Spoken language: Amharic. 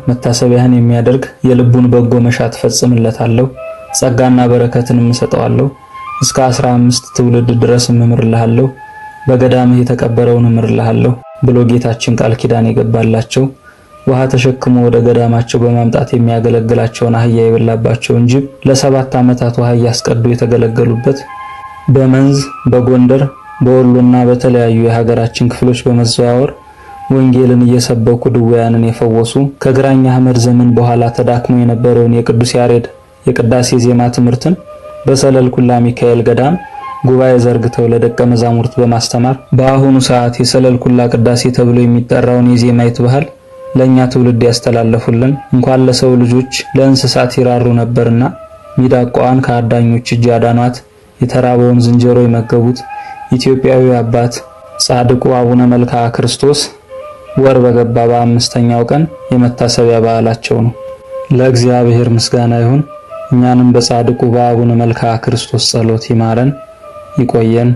መታሰቢያህን የሚያደርግ የልቡን በጎ መሻት ፈጽምለታለሁ፣ ጸጋና በረከትንም እሰጠዋለሁ፣ እስከ 15 ትውልድ ድረስ እምርልሃለሁ፣ በገዳምህ የተቀበረውን እምርልሃለሁ ብሎ ጌታችን ቃል ኪዳን የገባላቸው ውሃ ተሸክሞ ወደ ገዳማቸው በማምጣት የሚያገለግላቸውን አህያ የበላባቸውን ጅብ ለ7 ዓመታት ውሃ እያስቀዱ የተገለገሉበት፣ በመንዝ፣ በጎንደር፣ በወሎና በተለያዩ የሀገራችን ክፍሎች በመዘዋወር ወንጌልን እየሰበኩ ድውያንን የፈወሱ፣ ከግራኝ አህመድ ዘመን በኋላ ተዳክሞ የነበረውን የቅዱስ ያሬድ የቅዳሴ ዜማ ትምህርትን በሰለልኩላ ሚካኤል ገዳም ጉባኤ ዘርግተው ለደቀ መዛሙርት በማስተማር በአሁኑ ሰዓት የሰለልኩላ ቅዳሴ ተብሎ የሚጠራውን የዜማ ባህል ለኛ ትውልድ ያስተላለፉልን፣ እንኳን ለሰው ልጆች ለእንስሳት ይራሩ ነበርና ሚዳቋዋን ከአዳኞች እጅ ያዳኗት፣ የተራበውን ዝንጀሮ የመገቡት ኢትዮጵያዊ አባት ጻድቁ አቡነ መልክዓ ክርስቶስ ወር በገባ በአምስተኛው ቀን የመታሰቢያ በዓላቸው ነው። ለእግዚአብሔር ምስጋና ይሁን። እኛንም በጻድቁ በአቡነ መልክዓ ክርስቶስ ጸሎት ይማረን፣ ይቆየን።